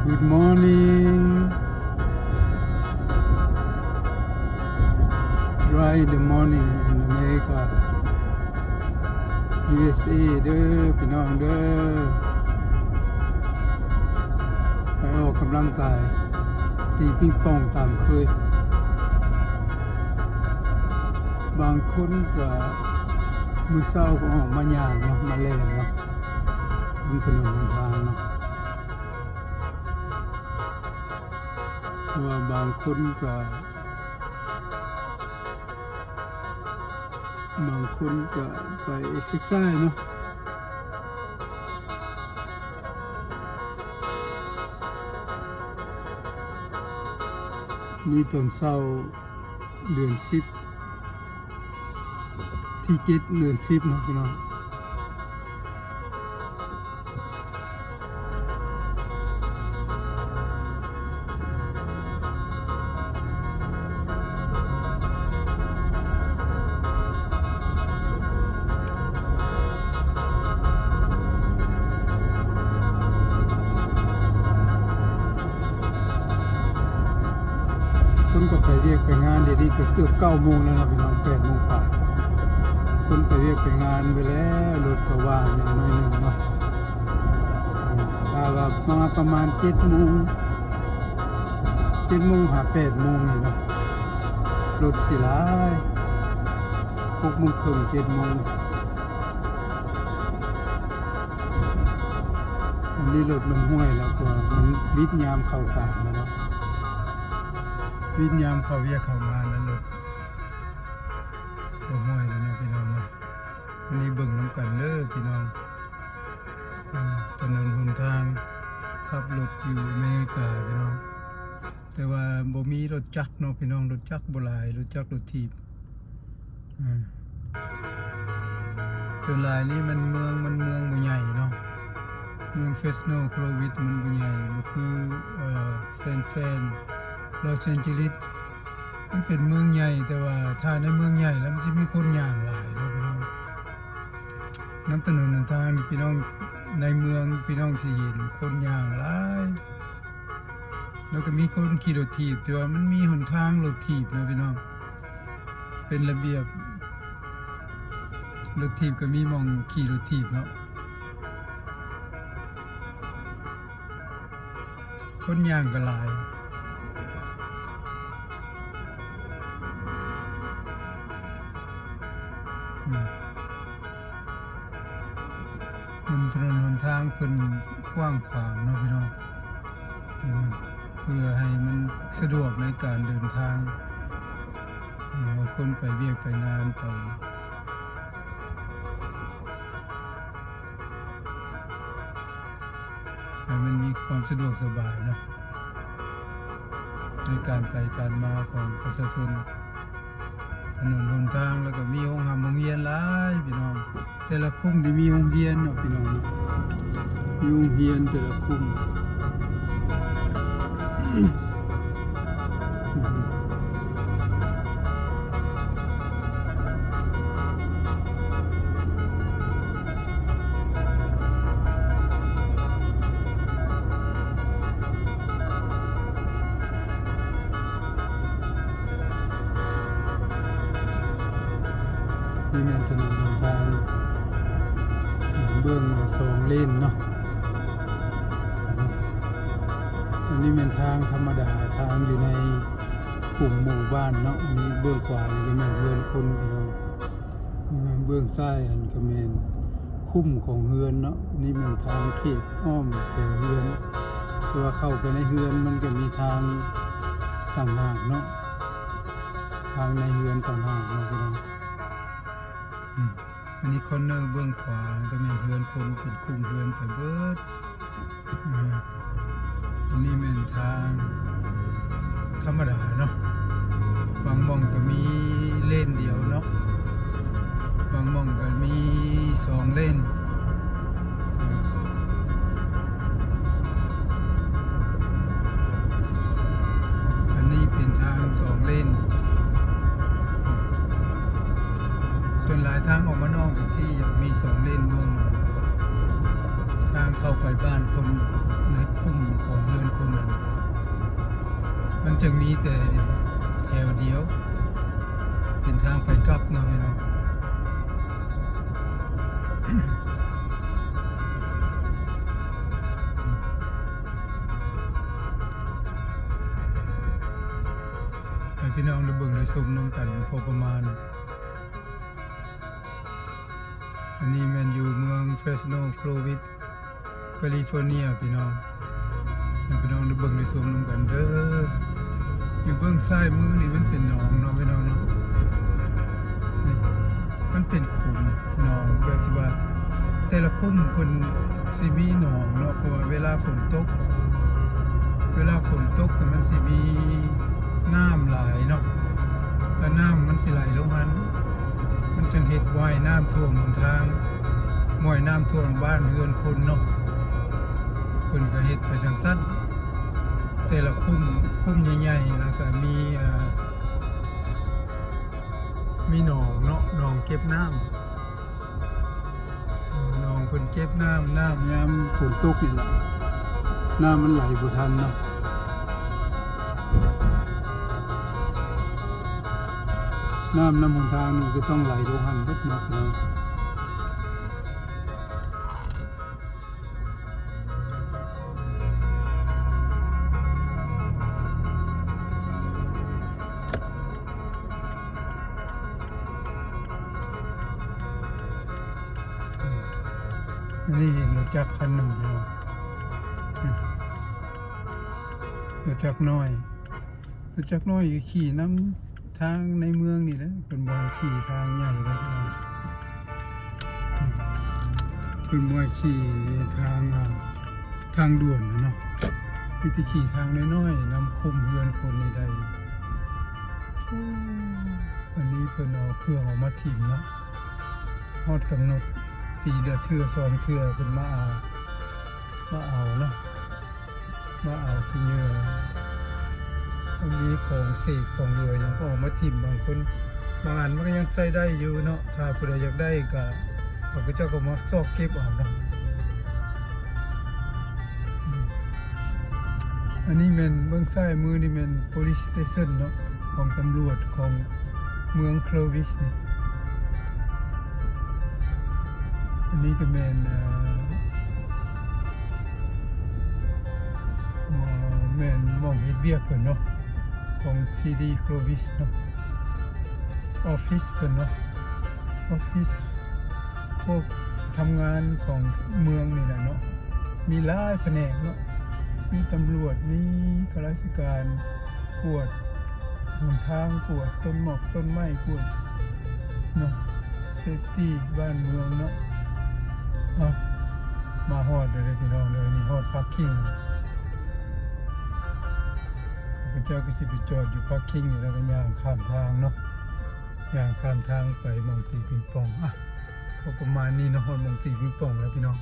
Good morning. Dry the morning in America, USA ເດີພີ່ນ້ອງເດີ. ໄປອອກກຳລັງກາຍ ຕີປິງປອງຕາມເຄີຍ. ບາງຄົນກະມື້ເຊົ້າກໍອອກມາຍ່າງເນາະ ມາແລ່ນເນາະ ນຳຖະໜົນຫົນທາງເນາະ. ເພາະວ່າບາງຄົນກະ ບາງຄົນກະໄປເອັກເຊີໄຊເນາະ. ນີ້ຕອນເຊົ້າເດືອນສິບ ທີເຈັດເດືອນສິບເນາະພີ່ນ້ອງ. ຄົນກໍໄປວຽກໄປງານ ດຽວນີ້ກໍເກືອບເກົ້າໂມງແລ້ວເນາະພີ່ນ້ອງ ແປດໂມງປາຍ. ຄົນໄປວຽກໄປງານໄປແລ້ວ ລົດກໍວ່າງແດ່ໜ້ອຍໜຶ່ງເນາະ. ຖ້າວ່າມາປະມານເຈັດໂມງ ເຈັດໂມງຫາແປດໂມງນີ້ເນາະ ລົດຊິຫຼາຍ ຫົກໂມງເຄິ່ງ ເຈັດໂມງ. ອັນນີ້ລົດມັນຫ້ວຍແລ້ວ ເພາະວ່າມັນວິດຍາມເຂົ້າການແລ້ວເນາະ ວິດຍາມເຂົ້າວຽກເຂົ້າງານແລ້ວ ລົດກໍຫ້ວຍແລ້ວເນາະພີ່ນ້ອງເນາະ. ອັນນີ້ເບິ່ງນຳກັນເດີພີ່ນ້ອງ ອາ ຖະໜົນຫົນທາງ ຂັບລົດຢູ່ອາເມລິກາພີ່ນ້ອງ. ແຕ່ວ່າບໍ່ມີລົດຈັກເນາະພີ່ນ້ອງ ລົດຈັກບໍ່ຫຼາຍ ລົດຈັກລົດຖີບ. ອາ ສ່ວນຫຼາຍນີ້ມັນເມືອງ ມັນເມືອງບໍ່ໃຫຍ່ເນາະ ເມືອງເຟສໂນ ໂຄລວິດ ມັນບໍ່ໃຫຍ່ ບໍ່ຄື ເອີ ເຊນແຟນ ລອສແອນເຈລິສ. ມັນເປັນເມືອງໃຫຍ່ ແຕ່ວ່າຖ້າໃນເມືອງໃຫຍ່ແລ້ວມັນຊິມີຄົນຍ່າງຫຼາຍເນາະພີ່ນ້ອງ. ນຳຖະໜົນຫົນທາງນີ້ພີ່ນ້ອງ ໃນເມືອງພີ່ນ້ອງຊິເຫັນຄົນຍ່າງຫຼາຍ ແລ້ວກໍມີຄົນຂີ່ລົດຖີບ ແຕ່ວ່າມັນມີຫົນທາງລົດຖີບເນາະພີ່ນ້ອງ ເປັນລະບຽບ ລົດຖີບກໍມີໝ່ອງຂີ່ລົດຖີບເນາະ. ຄົນຍ່າງກໍຫຼາຍ ອືມ ເປັນຖະໜົນຫົນທາງເພິ່ນກວ້າງຂວາງເນາະພີ່ນ້ອງ ອືມ ເພື່ອໃຫ້ມັນສະດວກໃນການເດີນທາງ ເອີ ຄົນໄປວຽກໄປງານໄປ ໃຫ້ມັນມີຄວາມສະດວກສະບາຍເນາະ ໃນການໄປການມາຂອງປະຊາຊົນ. ຖະໜົນຫົນທາງ ແລ້ວກໍມີໂຮງຮ່ຳໂຮງຮຽນຫຼາຍພີ່ນ້ອງ ແຕ່ລະຄຸ້ມນີ້ມີໂຮງຮຽນເນາະພີ່ນ້ອງເນາະ ມີໂຮງຮຽນແຕ່ລະຄຸ້ມ. ນີ້ແມ່ນຖະໜົນຫົນທາງເບື້ອງລະສອງເລນເນາະ. ອັນນີ້ແມ່ນທາງທຳມະດາ ທາງຢູ່ໃນກຸ່ມໝູ່ບ້ານເນາະ. ອັນນີ້ເບື້ອງຂວານີ້ກໍແມ່ນເຮືອນຄົນພີ່ນ້ອງ. ເອີ ເບື້ອງຊ້າຍຫັ້ນກໍແມ່ນຄຸ້ມຂອງເຮືອນເນາະ. ນີ້ແມ່ນທາງເຂດອ້ອມແຖວເຮືອນ ແຕ່ວ່າເຂົ້າໄປໃນເຮືອນມັນກໍມີທາງຕ່າງຫາກເນາະ ທາງໃນເຮືອນຕ່າງຫາກເນາະພີ່ນ້ອງ. ອືມ ອັນນີ້ຄອນເນີເບື້ອງຂວາກໍແມ່ນເຮືອນຄົນ ເປັນຄຸ້ມເຮືອນໄປເບີດ. ອືມ ອັນນີ້ແມ່ນທາງທຳມະດາເນາະ. ບາງໝ່ອງກໍມີເລນດຽວເນາະ ບາງໝ່ອງກໍມີສອງເລນ. ອືມ ອັນນີ້ເປັນທາງສອງເລນ. ສ່ວນຫຼາຍທາງອອກມານອກຈັ່ງຊີ້ ຢາກມີສອງເລນເມືອງ ທາງເ ເຂົ້າໄປບ້ານຄົນໃນຄຸ້ມຂອງເຮືອນຄົນນັ້ນ ມັນຈະມີແຕ່ແຖວດຽວ ເປັນທາງໄປກັບເນາະພີ່ນ້ອງ. ໃຫ້ພີ່ນ້ອງໄດ້ເບິ່ງໄດ້ຊົມນຳກັນພໍປະມານ. ອັນນີ້ແມ່ນຢູ່ເມືອງ Fresno Clovis California ພີ່ນ້ອງ ໃຫ້ພີ່ນ້ອງໄດ້ເບິ່ງໄດ້ຊົມນຳກັນເດີ. ຢູ່ເບື້ອງຊ້າຍມືນີ້ມັນເປັນໜອງເນາະພີ່ນ້ອງເນາະ ນີ້ ມັນເປັນຂຸມໜອງ ແບບທີ່ວ່າແຕ່ລະຂຸມເພິ່ນຊິມີໜອງເນາະ ເພາະວ່າເວລາຝົນຕົກ ເວລາຝົນຕົກມັນຊິມີນ້ຳຫຼາຍເນາະ ແລ້ວນ້ຳມັນຊິໄຫຼລົງຫັ້ນ ມັນຈຶ່ງເຮັດວາຍນ້ຳຖ້ວມຫົນທາງ ວາຍນ້ຳຖ້ວມບ້ານເຮືອນຄົນເນາະ ເພິ່ນກໍເຮັດໄປຈັ່ງຊັ້ນ. ແຕ່ລະຂຸມ ຂຸມໃຫຍ່ໆ ແລ້ວກໍມີ ເອີ ມີໜອງເນາະ ໜອງເກັບນ້ຳ ໜອງເພິ່ນເກັບນ້ຳ ນ້ຳຍາມຝົນຕົກນີ້ແຫຼະ ນ້ຳມັນໄຫຼບໍ່ທັນເນາະ ນ້ຳນຳຫົນທາງນີ້ກໍຕ້ອງໄຫຼລົງຫັ້ນເບິດເນາະ. ອັນນີ້ເຫັນລົດຈັກຄັນໜຶ່ງເນາະ ລົດຈັກນ້ອຍ ລົດຈັກນ້ອຍຂີ່ນຳທາງໃນເມືອງນີ້ແຫຼະ ເພິ່ນບໍ່ໃຫ້ຂີ່ທາງໃຫຍ່ເດ້ ເພິ່ນບໍ່ໃຫ້ຂີ່ທາງ ທາງດ່ວນເນາະ ມີແຕ່ຂີ່ທາງນ້ອຍໆ ນຳຄຸ້ມເຮືອນຄົນນີ້ໄດ້. ອັນນີ້ເພິ່ນເອົາເຄື່ອງອອກມາຖິ້ມເນາະ ຮອດກຳນົດປີລະເທື່ອສອງເທື່ອເພິ່ນມາເອົາ ມາເອົາເນາະ ມາເອົາຂີ້ເຫຍື້ອ ມັນມີຂອງເສດຂອງເຫຼືອຫຍັງກໍເອົາມາຖິ້ມ ບາງຄົນ ບາງອັນມັນກໍຍັງໃຊ້ໄດ້ຢູ່ເນາະ ຖ້າຜູ້ໃດຢາກໄດ້ກໍ ເຂົາເຈົ້າກໍມາຊອກເກັບເອົາເນາະ. ອັນນີ້ແມ່ນເບື້ອງຊ້າຍມືນີ້ແມ່ນ police station ເນາະ ຂອງຕຳຫຼວດຂອງເມືອງ Clovis ນີ້ ອັນນີ້ກໍແມ່ນ ເອີ ແມ່ນໝ່ອງເຮັດວຽກເພິ່ນເນາະ ຂອງ city Clovis ເນາະ office ເພິ່ນເນາະ office ພວກທຳງານຂອງເມືອງນີ້ແຫຼະເນາະ ມີຫຼາຍພະແນກເນາະ ມີຕຳຫຼວດ ມີຂ້າລາຊະການ ກວດຫົນທາງ ກວດຕົ້ນໝອກຕົ້ນໄມ້ ກວດເນາະ safety ບ້ານເມືອງເນາະ. ເອົາ ມາຮອດແລ້ວເດີພີ່ນ້ອງເດີ ນີ້ຮອດ parking ຂ້າພະເຈົ້າກໍຊິໄປຈອດຢູ່ parking ນີ້ ແລ້ວກໍຍ່າງຂ້າມທາງເນາະ ຍ່າງຂ້າມທາງໄປໝ່ອງຕີປິງປອງ. ອ່ະ ພໍປະມານນີ້ເນາະ ຮອດໝ່ອງຕີປິງປອງແລ້ວພີ່ນ້ອງ.